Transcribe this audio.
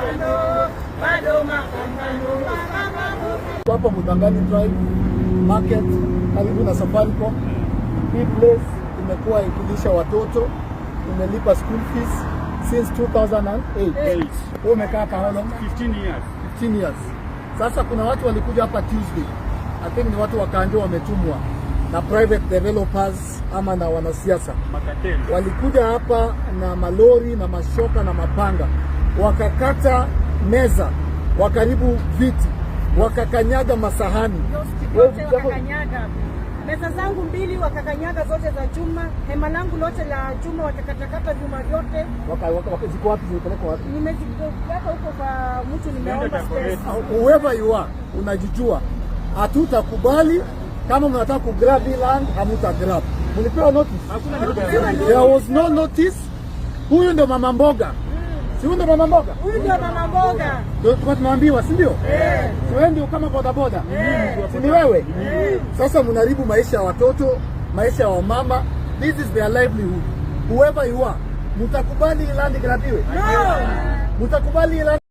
Mapambano, bado mapambano, mapambano. Hapa Mudhangani Drive Market karibu na Safaricom. Hii place imekuwa ikilisha watoto, imelipa school fees since 2008. Wewe umekaa hapa how long? 15 years. 15 years. Sasa kuna watu walikuja hapa Tuesday. I think ni watu wa Kanjo wametumwa na private developers ama na wanasiasa. Macartel. Walikuja hapa na malori na mashoka na mapanga, wakakata meza, wakaharibu viti, wakakanyaga masahani. Yote wakakanyaga meza zangu mbili, wakakanyaga zote za chuma, hema langu lote la chuma wakakatakata vyuma vyote. Ziko wapi? Zilipelekwa wapi? Nimeziweka huko kwa mtu, nimeomba space. Whoever you are, unajijua, hatutakubali. Kama mnataka kugrab hii land, hamuta grab. Mlipewa notice? There was no notice. Huyu ndo mama mboga, si huyu ndo mama mboga? Huyu ndio mama mboga. Ndio tulikuwa tunaambiwa, si ndio? Si wewe ndio kama bodaboda? Si ni wewe? Sasa mnaharibu maisha ya watoto, maisha ya wamama. This is their livelihood. Whoever you are, mtakubali hii land igrabiwe? No. Mtakubali hii land